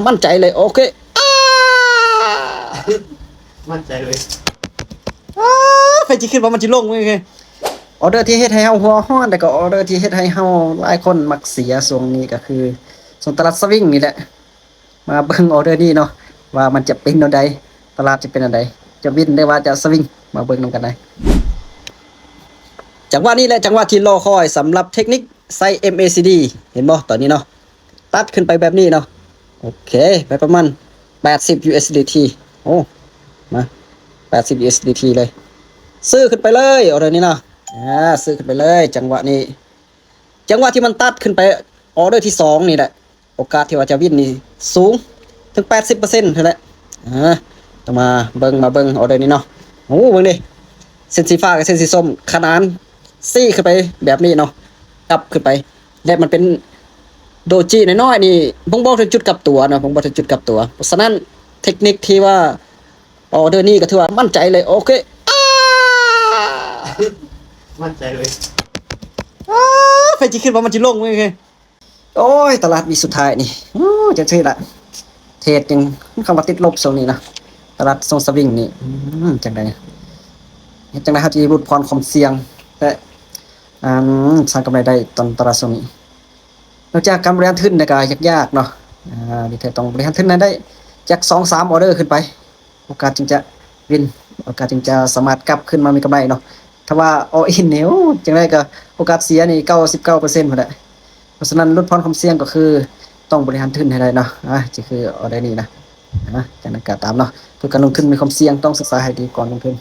ໝັ້ນໃຈເລີຍ. ໂອເຄ ອ້າ ໝັ້ນໃຈເລີຍ. ອ້າ ໃຜຊິຄິດວ່າມັນຊິລົງເວີຍ. ອໍເດີທີ່ເຮັດໃຫ້ເຮົາຫົວຮ້ອນ ແລ້ວກໍອໍເດີທີ່ເຮັດໃຫ້ເຮົາຫຼາຍຄົນມັກເສຍຊ່ວງນີ້ ກໍຄືຊ່ວງຕະຫຼາດສະວິງນີ້ແຫຼະ. ມາເບິ່ງອໍເດີນີ້ເນາະ ວ່າມັນຈະເປັນແນວໃດ, ຕະຫຼາດຈະເປັນແນວໃດ, ຈະວິນ ຫຼືວ່າຈະສະວິງ, ມາເບິ່ງນຳກັນເລີຍ. ຈັງຫວະນີ້ແຫຼະ ຈັງຫວະທີ່ລໍຄອຍສຳລັບເທັກນິກໃສ່ ເອັມ ເອ ຊີ ດີ ເຫັນບໍ່? ຕອນນີ້ເນາະ ຕັດຂຶ້ນໄປແບບນີ້ເນາະ. ໂອເຄ ໄປປະມານແປດສິບ ຢູ ເອສ ດີ ທີ. ໂອ້ ມາ ແປດສິບ ຢູ ເອສ ດີ ທີ ເລີຍ. ຊື້ຂຶ້ນໄປເລີຍ ອໍເດີນີ້ເນາະ. ອາ ຊື້ຂຶ້ນໄປເລີຍ ຈັງຫວະນີ້. ຈັງຫວະທີ່ມັນຕັດຂຶ້ນໄປອໍເດີທີສອງນີ້ແຫຼະ ໂອກາດທີ່ວ່າຈະວິນນີ້ສູງເຖິງແປດສິບເປີເຊັນພຸ້ນແຫຼະ. ອາ ຕ້ອງມາເບິ່ງ ມາເບິ່ງອໍເດີນີ້ເນາະ. ໂອ້ ເບິ່ງເດ້ ເສັ້ນສີຟ້າກັບເສັ້ນສີສົ້ມຂະໜານຊີ້ຂຶ້ນໄປແບບນີ້ເນາະ ກັບຂຶ້ນໄປ ແລະ ມັນເປັນໂດຈິນ້ອຍໆນີ້ ບົ່ງບອກເຖິງຈຸດກັບຕົວເນາະ ບົ່ງບອກເຖິງຈຸດກັບຕົວ. ເພາະສະນັ້ນ ເທັກນິກທີ່ວ່າ ອໍເດີນີ້ກໍຖືວ່າໝັ້ນໃຈເລີຍ. ໂອເຄ ອ້າ ໝັ້ນໃຈເລີຍ. ອ້າ ໃຜຊິຄິດວ່າມັນຊິລົງເວີຍ. ໂອ້ຍ ຕະຫຼາດວິກສຸດທ້າຍນີ້ ໂອ້ ຈັກຊີ້ລະ ເທຣດຍັງ ຄຳວ່າຕິດລົບຊ່ວງນີ້ນະ ຕະຫຼາດຊ່ວງສະວິງນີ້. ອືມ ຈັ່ງໃດ ເຮັດຈັ່ງໃດເຮົາຈະຫຼຸດຜ່ອນຄວາມສ່ຽງ ແລະ ອາ ສ້າງກຳໄລໄດ້ຕອນຕະຫຼາດຊ່ວງນີ້? ນອກຈາກການບໍລິຫານທຶນແລ້ວກໍຍາກໆເນາະ ອາ ທີ່ແທ້ຕ້ອງບໍລິຫານທຶນໃຫ້ໄດ້ຈັກສອງສາມອໍເດີຂຶ້ນໄປ ໂອກາດຈຶ່ງຈະວິນ ໂອກາດຈຶ່ງຈະສາມາດກັບຄືນມາມີກຳໄລເນາະ. ຖ້າວ່າ all in ນີ້ ໂອ້ ຈັ່ງໃດກໍໂອກາດເສຍນີ້ເກົ້າສິບເກົ້າເປີເຊັນພຸ້ນແຫຼະ. ເພາະສະນັ້ນ ຫຼຸດຜ່ອນຄວາມສ່ຽງກໍຄືຕ້ອງບໍລິຫານທຶນໃຫ້ໄດ້ເນາະ. ອາ ຈະຄືອໍເດີນີ້ນະ ອາ ຈັ່ງໃດກໍຕາມເນາະ ເພື່ອການລົງທຶນມີຄວາມສ່ຽງ ຕ້ອງສຶກສາໃຫ້ດີກ່ອນລົງທຶນ.